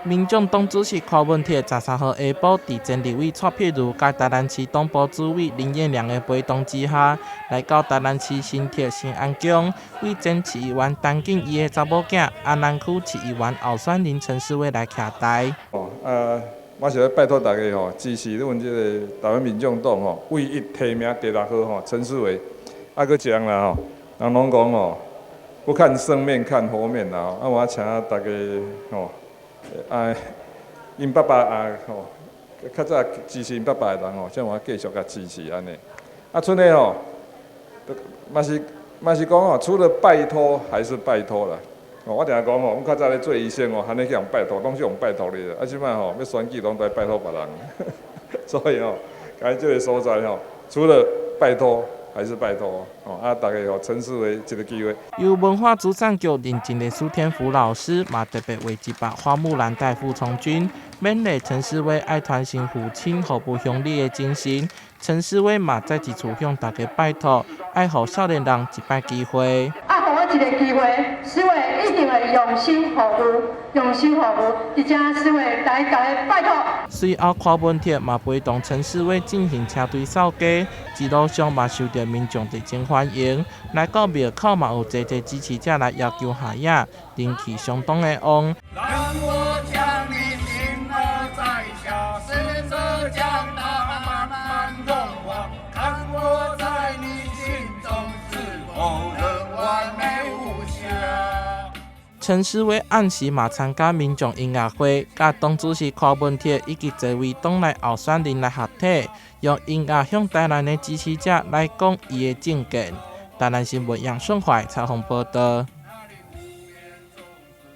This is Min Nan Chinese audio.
民眾黨主席柯文哲13號下晡，佇前立委蔡壁如佮台南市黨部主委林彥良的陪同之下，來到台南市新竹新安宮，為前市議員陳建伊的查某囝安南區市議員候選人陳詩薇來徛台。哦，啊，我是欲拜託大家吼，支持阮這个台灣民眾黨吼，唯一提名第六號吼陳詩薇。啊，閣一項啦吼，人攏講吼，不看僧面看佛面啦吼，啊，我請大家吼。啊，𪜶爸爸啊吼，較早支持𪜶爸爸的人吼，才有繼續共支持按呢。啊，賰呢吼，嘛是嘛是講吼，除了拜託還是拜託啦。我定定講吼，阮較早咧做醫生吼，按呢去予人拜託，攏是用拜託的。啊，這擺吼欲選舉攏愛拜託別人，所以吼，佇這个所在吼，除了拜託還是拜託哦，啊，大家予陳詩薇一个機會。由文化資產局認證的蘇天福老師嘛特別畫一幅花木蘭代父從軍，勉勵陳詩薇愛傳承父親服務鄉里的精神。陳詩薇嘛再一次向大家拜託，愛予少年人一擺機會。愛予我一个機會，詩薇一定會用心服務，用心服務，佇遮詩薇來共大家拜託。隨後柯文哲嘛陪同陳詩薇進行車隊掃街，一路上嘛受著民眾熱情歡迎。來到廟口嘛有濟濟支持者來要求合影，人氣相當的旺。讓我將你心兒摘下，試著將它慢慢融化，看我在你心中是否仍完美無瑕。陳詩薇暗時嘛參加民眾音樂會，佮黨主席柯文哲以及濟位黨內候選人來合體，用音樂向台南的支持者來講伊的政見。台南新聞楊順懷採訪報導。